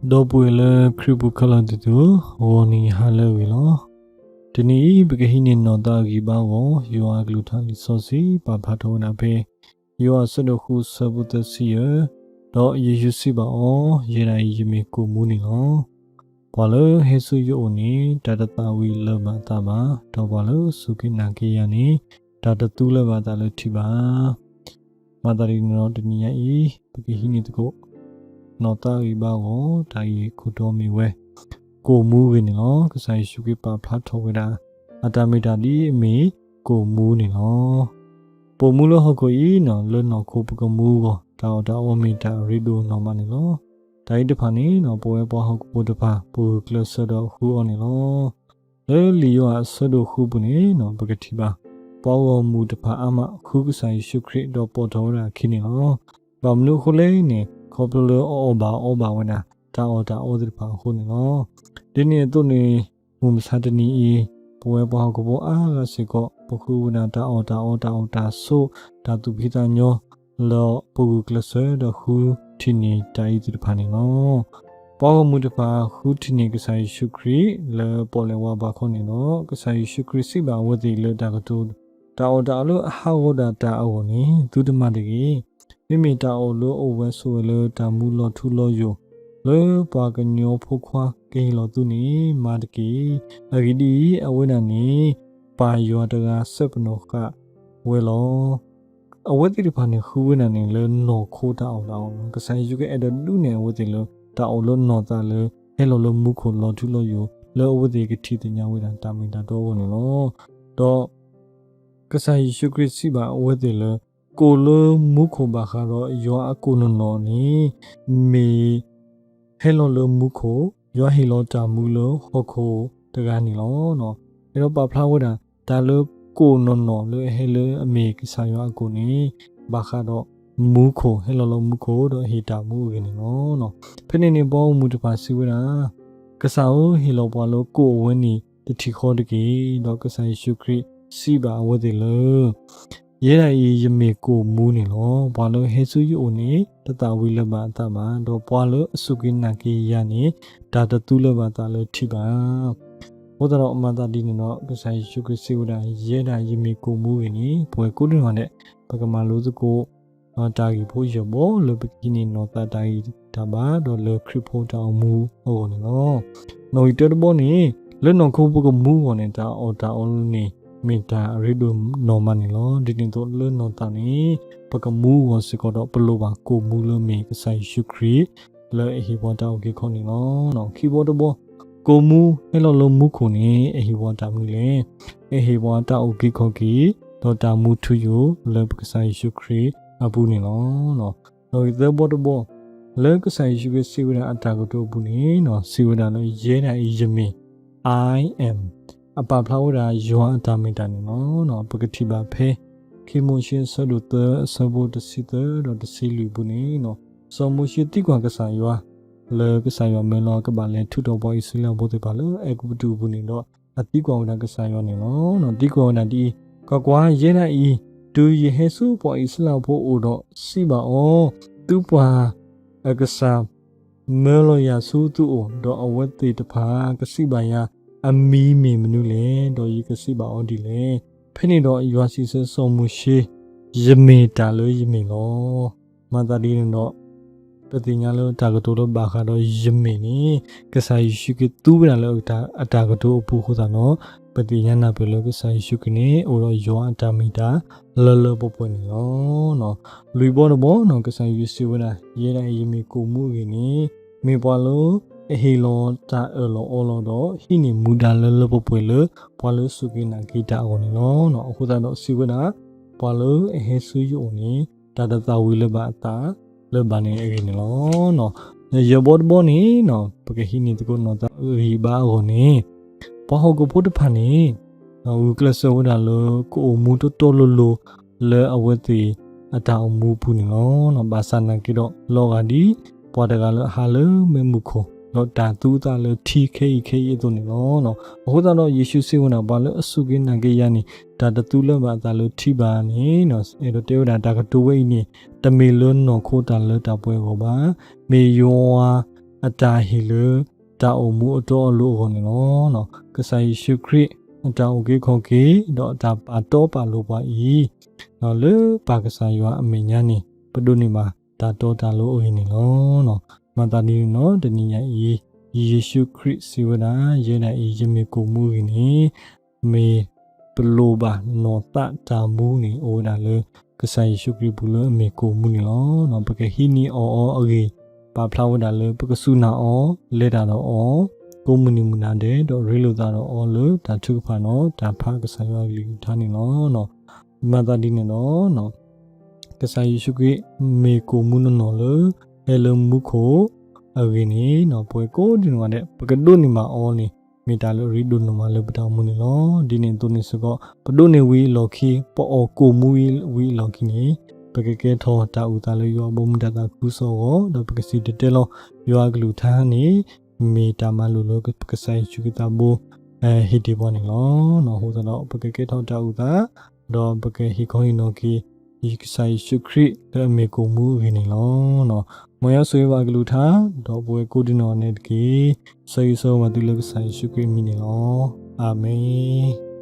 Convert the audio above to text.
ဒီပုၢ်ဝဲၢ်လၢခရံာ်ပူၤခဲလၢာ်သ့ၣ်သုဧၢ, ဂီၤနံၤဟါလၢအဂ့ၤလီၤ. တနံၤအံၤ ပကဟံးန့ၢ်နီၢ်သးဂံၢ်ဘါအဂီၢ် ယွၤအကလုၢ်ကထါလံာ်စီဆှံ ပာ်ဖျါထီၣ်ဝဲဒၣ်ဖဲ ယိၤဟၣ်အဆၢဒိၣ်ဃု အဆၢဖိသၢဆံယဲၢ်, ဒီးယ့ၣ်ၡူးစံးဘၣ်အီၤ, ယဲဒၣ်အံၤယမ့ၢ်ကိၣ်မူန့ၣ်လီၤ. ပှၤလၢဟဲဆူယအိၣ်န့ၣ် တၢ်တသၣ်ဝံၤလၢၤဘၣ်အသးဘၣ်, ဒီးပှၤလၢအစူၢ်က့ၤနာ်က့ၤယၤန့ၣ် တၢ်တသူလၢၤဘၣ်အသးလၢထံဘၣ်. မၤသးဒ်န့ၣ်ဒီး တနံၤညါအံၤ ပကဟံးန့ၢ်သကိး နီၢ်သးဂံၢ်ဘါအဂီၢ် တၢ်ဂ့ၢ်ခိၣ်တီမ့ၢ်ဝဲ ကိၣ်မူအဂ့ၢ်န့ၣ်လီၤ. ကစၢ်ယ့ၣ်ၡူးခရံာ်ပာ်ဖျါထီၣ်ဝဲဒၣ် အတၢ်မ့ၢ်တၢ်ဒ်အမ့ၢ်ကိၣ်မူန့ၣ်လီၤ. ပိာ်မူလၢဟီၣ်ခိၣ်အံၤ လၢနီၢ်ခိပကမူအဂီၢ် တၢ်အီၣ်တၢ်အီမ့ၢ်တၢ်အရ့ဒိၣ်နီၢ်မးန့ၣ်လီၤ. တၢ်အံၤတဖၣ်န့ၣ် ပဝဲပှၤဟီၣ်ခိၣ်ဖိတဖၣ် ပဂုာ်ကျဲးစၢးဒီးဃုအီၤန့ၣ်လီၤ. လၢလံာ်ယိၤဟၣ်အဆၢဒိၣ်ဃုပူၤန့ၣ် ပကထံၣ်ဘၣ် ပှၤဂီၢ်မုၢ်တဖၣ်အါမး ဃုကစၢ်ယ့ၣ်ၡူးခရံာ် ဒီးပိာ်ထီၣ်ဝဲဒၣ်အခံန့ၣ်လီၤ. ဘၣ်မနုၤအဃိလဲၣ်န့ၣ် ခီဖျိလၢအအီၣ်ဘၣ်အီဘၣ်ဝဲဒၣ် တၢ်အီၣ်တၢ်အီသ့ၣ်တဖၣ်အဃိန့ၣ်လီၤ. ဒ်န့ၣ်အသိးန့ၣ် မုၢ်မဆါတနံၤအံၤ ပဝဲပှၤဟီၣ်ခိၣ်ဖိအါဂၤစ့ၢ်ကီး ပဃုဝဲဒၣ်တၢ်အီၣ်တၢ်အီ တၢ်အိၣ်တၢ်ဆိး တၢ်သူၣ်ဖှံသးညီ လၢပဂုာ်ကျဲးစၢးဒီးဃုထံၣ်န့ၢ်တၢ်အံၤသ့ၣ်တဖၣ်န့ၣ်လီၤ. ပှၤဂီၢ်မုၢ်တဖၣ်ဃုထံၣ်န့ၢ်ကစၢ်ယ့ၣ်ၡူးခရံာ် လၢပီၣ်လဲၣ်ဝါဘၣ်ခီန့ၣ်ဒီး ကစၢ်ယ့ၣ်ၡူးခရံာ်စံးဘၣ်အဝဲသ့ၣ်လၢတၢ်ကတိၤ, တၢ်အီၣ်တၢ်အီလၢအဟးဂီၤဒၣ်တၢ်အဂီၢ်န့ၣ် သုတမၤတဂ့ၤ. မ့မ့ၢ်တၢ်အီၣ်လၢအအိၣ်ဝဲဆိးဝဲလၢတၢ်မူလီၤထူလီၤယိာ် လၢပှၤကညီဖိခွါကဟ့ၣ်လီၤသုန့ၣ် မၤတက့ၢ်. အဂ့ၢ်ဒ်အံၤ, အဝဲဒၣ်န့ၣ် ပၢ်ယွၤတဂၤစဲပနီၣ်ဃာ်ဝဲလီၤ. အဝဲသ့ၣ်တဖၣ်န့ၣ် ဃုဝဲဒၣ်န့ၣ်လၢနီၢ်ခိတၢ်အီၣ်တၢ်အီလီၤ. ကစၢ်ယ့ၣ်ၡူးခရံာ်အဲၣ်ဒိးဒုးနဲၣ်အဝဲသ့ၣ်လၢ တၢ်အီၣ်လၢနီၢ်သးလၢ ဟဲလီၤလၢမူခိၣ်လီၤထူလီၤယိာ် လၢအဝဲသ့ၣ်ကထံၣ်သ့ၣ်ညါဝဲဒၣ်တၢ်မ့ၢ်တၢ်တီအဂီၢ်န့ၣ်လီၤ. ဒီး ကစၢ်ယ့ၣ်ၡူးခရံာ်စံးဘၣ်အဝဲသ့ၣ်လၢ ကိၣ်လၢမူခိၣ်ဘၣ်ဃးဒီးယွၤအကိၣ်နီၢ်နီၢ်န့ၣ် မ့ၢ်ဟဲလီၤလၢမူခိၣ်, ယွၤဟ့ၣ်လီၤတၢ်မူလၢဟီၣ်ခိၣ်တဂၤန့ၣ်လီၤ. အဲၣ်ဒိးပာ်ဖျါဝဲဒၣ် တၢ်လၢကိၣ်နီၢ်နီၢ်လၢအဟဲလၢအမ့ၢ်ကစၢ်ယွၤအကိၣ်န့ၣ် ဘၣ်ဃးဒီးမူခိၣ်, ဟဲလီၤလၢမူခိၣ်ဒီးဟ့ၣ်တၢ်မူအဂ့ၢ်န့ၣ်လီၤ. ဖဲန့ၣ်န့ၣ် ပှၤဂီၢ်မုၢ်တဖၣ်စံးဝဲဒၣ်, ကစၢ်ဧၢ, ဟ့ၣ်လီၤပှၤလၢကိၣ်အဝဲန့ၣ်တထံၣ်ဃီတက့ၢ်. ဒီးကစၢ်ယ့ၣ်ၡူးခရံာ်စံးဘၣ်အဝဲသ့ၣ်လၢ ယဲဒၣ်အံၤယမ့ၢ်ကိၣ်မူန့ၣ်လီၤ. ပှၤလၢဟဲဆူယအိၣ်န့ၣ် တသၣ်ဝံၤလၢၤဘၣ်အသးဘၣ်, ဒီးပှၤလၢအစူၢ်က့ၤနာ်က့ၤယၤန့ၣ် တၢ်တသူလၢၤဘၣ်အသးလၢထံဘၣ်. အဃိသတးဒီးမၤသးဒ်န့ၣ်ဒီး ကစၢ်ယ့ၣ်ၡူးခရံာ်စံးဝဲဒၣ် ယဲဒၣ်ယမ့ၢ်ကိၣ်မူအဂ့ၢ်န့ၣ် ပဝဲကိးဂၤဒဲး ပကမၤလိသကိး တၢ်ဂ့ၢ်ဖိယဲၢ်ဘီလၢပကဟံးန့ၢ်နီၢ်သးတၢ်ဂံၢ်တၢ်ဘါ ဒီးလၢခရံာ်ဖိတၢ်အိၣ်မူအဂီၢ်န့ၣ်လီၤ. နီၣ်ဂံၢ်တၢတဘီန့ၣ် လၢနီၢ်ခိပကမူအဂီၢ်န့ၣ် တၢ်အီၣ်တၢ်အီန့ၣ် မ့ၢ်တၢ်အရ့ဒိၣ်နီၢ်မးန့ၣ်လီၤ. ဒ်န့ၣ်အသိးလၢနီၢ်သးန့ၣ် ပကမူအဂီၢ်စ့ၢ်ကီးဒီး ပလိၣ်ဘၣ်ကိၣ်မူလၢမ့ၢ်ကစၢ်ယ့ၣ်ၡူးခရံာ် လၢအဟ့ၣ်ပှၤတၢ်အုၣ်က့ၤခီၣ်န့ၣ်လီၤ. ခံဘီတဘီ, ကိၣ်မူဟဲလီၤလၢမူခိၣ်န့ၣ် အဟ့ၣ်ပှၤတၢ်မနုၤလဲၣ်. အဟ့ၣ်ပှၤတၢ်အုၣ်က့ၤခီၣ်က့ၤ ဒီးတၢ်မူထူယိာ်လၢပကစၢ်ယ့ၣ်ၡူးခရံာ်အပူၤန့ၣ်လီၤ. နီၣ်ဂံၢ်သၢဘီတဘီ, လၢကစၢ်ယ့ၣ်ၡူးခရံာ်စံးဝဲဒၣ်အတၢ်ကတိၤအပူၤန့ၣ် စံးဝဲဒၣ်လၢ ယဲဒၣ်အံၤယမ့ၢ် I am အပာ်ဖျါဝဲဒၣ်ယွၤအတၢ်မ့ၢ်တၢ်န့ၣ်လီၤ. ပကထံၣ်ဘၣ်ဖဲ ခံမိၤၡ့အဆၢဒိၣ်သၢ အဆၢဖိတဆံသၢဒီးတဆံလွံၢ်အပူၤန့ၣ် စီၤမိၤၡ့သံကွၢ်ကစၢ်ယွၤ လၢကစၢ်ယွၤမၢလီၤကဘၣ်လဲၤထုးထီၣ်ပှၤအံၣ်စရ့လးဖိသ့ၣ်တဖၣ်လၢအဲၤကူပတူးအပူၤန့ၣ်ဒီး အသံကွၢ်ဝဲဒၣ်ကစၢ်ယွၤန့ၣ်လီၤ. သံကွၢ်ဝဲဒၣ်ဒ်အံၤ, ကွၢ်ကွၢ်, ယဲဒၣ်အံၤ တုၤယဟဲဆူပှၤအံၣ်စရ့လးဖိအအိၣ်ဒီးစံးဘၣ်အီၤ, သုပှၤအကစၢ် မၢလီၤယၤဆူသုအိၣ်, ဒီးအဝဲသ့ၣ်တဖၣ်ကစံးဘၣ်ယၤ, အမံၤမ့ၢ်မနုၤလဲၣ်, ဒီးယကစံးဘၣ်အီၤဒ်လဲၣ်. ဖဲန့ၣ်ဒီးယွၤစံးဆၢစီၤမိၤၡ့, ယမ့ၢ်တၢ်လၢယမ့ၢ်လီၤ. မၤသးဒ်န့ၣ်ဒီး ပသ့ၣ်ညါလၢတၢ်ကတိၤလၢဘၣ်ဃးဒီးယမ့ၢ်န့ၣ် ကစၢ်ယ့ၣ်ၡူးခရံာ်သူဝဲဒၣ်လၢအတၢ်ကတိၤအပူၤအဃိသတးဒီး ပသ့ၣ်ညါနၢ်ပၢၢ်လၢကစၢ်ယ့ၣ်ၡူးခရံာ်န့ၣ် အိၣ်ဒီးယွၤအတၢ်မ့ၢ်တၢ်လၢလၢပှဲၤပှဲၤန့ၣ်လီၤ. လွံၢ်ဘီတဘီန့ၣ် ကစၢ်ယ့ၣ်ၡူးစံးဝဲဒၣ်, ယဲဒၣ်အံၤယမ့ၢ်ကိၣ်မူအဂ့ၢ်န့ၣ် မ့ၢ်ပှၤလၢအဟ့ၣ်လီၤတၢ်အၢၣ်လီၤအီလီၤဒီး ဟံးန့ၢ်မူဒါလၢလၢပှဲၤပှဲၤလၢ ပှၤလၢအစူၢ်က့ၤနာ်က့ၤတၢ်အဂီၢ်န့ၣ်လီၤ. အဃိသတးဒီးစံးဝဲဒၣ်, ပှၤလၢအဟဲဆူယအိၣ်န့ၣ် တၢ်တသၣ်ဝံၤလၢၤဘၣ်အသးလၢၤဘၣ်န့ၣ်အဂ့ၢ်န့ၣ်လီၤ. ယဲၢ်ဘီတဘီန့ၣ် ပကဟံးန့ၢ်သကိးနီၢ်သးဂံၢ်ဘါအဂီၢ်န့ၣ် ပှၤဟီၣ်ခိၣ်ဖိတဖၣ်န့ၣ် ဂုာ်ကျဲးစၢးဝဲဒၣ်လၢ ကအိၣ်မူတီတီလိၤလိၤ လၢအဝဲသ့ၣ်အတၢ်အိၣ်မူအပူၤန့ၣ်လီၤ. ဘၣ်ဆၣ်နာ်က့ဒီး လီၤဂာ်ဒ် ပှၤတဂၤလၢအဟးလၢမ့ၣ်မုၢ်ခိၣ် ဒီးတၢ်သူအသးလၢထံခဲအံၤခဲအံၤအသိးန့ၣ်လီၤ. အဃိသတးဒီး ယ့ၣ်ၡူးစံးဝဲဒၣ် ပှၤလၢအစူၢ်က့ၤနာ်က့ၤယၤန့ၣ် တၢ်တသူလၢၤဘၣ်အသးလၢထံဘၣ်န့ၣ် အဲၣ်ဒိးတဲဝဲဒၣ်တၢ်ကတိၤဝဲအံၤန့ၣ် တမ့ၢ်လၢနီၢ်ခိတၢ်လၢတၢ်ပှဲၤအဂီၢ်ဘၣ်. မ့ၢ်ယွၤ အတၢ်ဟ့ၣ်လၢ တၢ်အိၣ်မူအတီအလိၤအဂီၢ်န့ၣ်လီၤ. ကစၢ်ယ့ၣ်ၡူးခရံာ် အတၢ်အုၣ်က့ၤခီၣ်က့ၤ ဒီးအတၢ်ပာ်တီပာ်လိၤပှၤအံၤ လၢပၢ်ကစၢ်ယွၤအမဲာ်ညါန့ၣ် ပဒိးန့ၢ်ဘၣ်တၢ်တီတၢ်လိၤအဂ့ၢ်န့ၣ်လီၤ. မၤသးဒ်န့ၣ်ဒီး တနံၤညါအံၤ ယ့ၣ်ၡူးခရံာ်စံးဝဲဒၣ်, ယဲဒၣ်အံၤ ယမ့ၢ်ကိၣ်မူအဂ့ၢ်န့ၣ် မ့ၢ်ပလိၣ်ဘၣ်နီၢ်သးတၢ်မူန့ၣ် အိၣ်ဝဲဒၣ်လၢ ကစၢ်ယ့ၣ်ၡူးခရံာ်အပူၤလၢအမ့ၢ်ကိၣ်မူန့ၣ်လီၤ. ပကဟံးန့ၢ်အီၤအီၤအဂ့ၢ် ပာ်ဖျါဝဲဒၣ်လၢပကစူၢ်နာ်အီၤ, လဲၤတၢ်ဒီးအီၤ, ကိးမုၢ်နံၤမုၢ်နၤဒဲး ဒီးရ့လိာ်သးဒီးအီၤလၢတၢ်ထုကဖၣ်ဒီးတၢ်ဖးကစၢ်ယွၤအကလုၢ်ကထါန့ၣ်လီၤ. မၤသးဒ်န့ၣ်ဒီး ကစၢ်ယ့ၣ်ၡူးခရံာ်မ့ၢ်ကိၣ်မူနီၢ်နီၢ်လၢ ဟဲလၢမူခိၣ်အဂ့ၢ်န့ၣ် ပဝဲကိးဒံနီၢ်ဂၤဒဲး ပကဒိးန့ၢ်ဘၣ်အီၤန့ၣ် မ့ၢ်တၢ်လၢအရ့ဒိၣ်နီၢ်မးလၢပတၢ်အိၣ်မူန့ၣ်လီၤ. ဒ်န့ၣ်အသိးန့ၣ်စ့ၢ်ကီး ပဒိးန့ၢ်ဝံၤအလီၢ်ခံ ပအီၣ်ကိၣ်မူဝံၤအလီၢ်ခံန့ၣ် ပကကဲထီၣ်တၢ်အုၣ်သးလၢယွၤအဘီအမုၢ်တၢ်သးခုကစီၣ်အဂီၢ် ဒီးပကစံၣ်တဲၤတဲလီၤယွၤအကလုၢ်ကထါန့ၣ် မ့ၢ်တၢ်မၤလိာ်လၢကစၢ်ယ့ၣ်ၡူးခရံာ်သးဘိ ဟ့ၣ်တ့ၢ်ပှၤန့ၣ်လီၤ. အဃိသတးဒီး ပကကဲထီၣ်တၢ်အုၣ်သး ဒီးပကဟ့ၣ်ခီဟ့ၣ်နီၤက့ၤ ကစၢ်ယ့ၣ်ၡူးခရံာ်လၢအမ့ၢ်ကိၣ်မူအဂ့ၢ်န့ၣ်လီၤ. မ်ယွၤဆိၣ်ဂ့ၤဘၣ်အကလုၢ်ကထါ ဒီးပဝဲကိးဒံနီၢ်ဂၤဒဲးတက့ၢ်. ဆၢဂ့ၤဆၢဝါဘၣ်သုလၢကစၢ်ယ့ၣ်ၡူးခရံာ်အမံၤန့ၣ်လီၤ. အၤမ့ၣ်.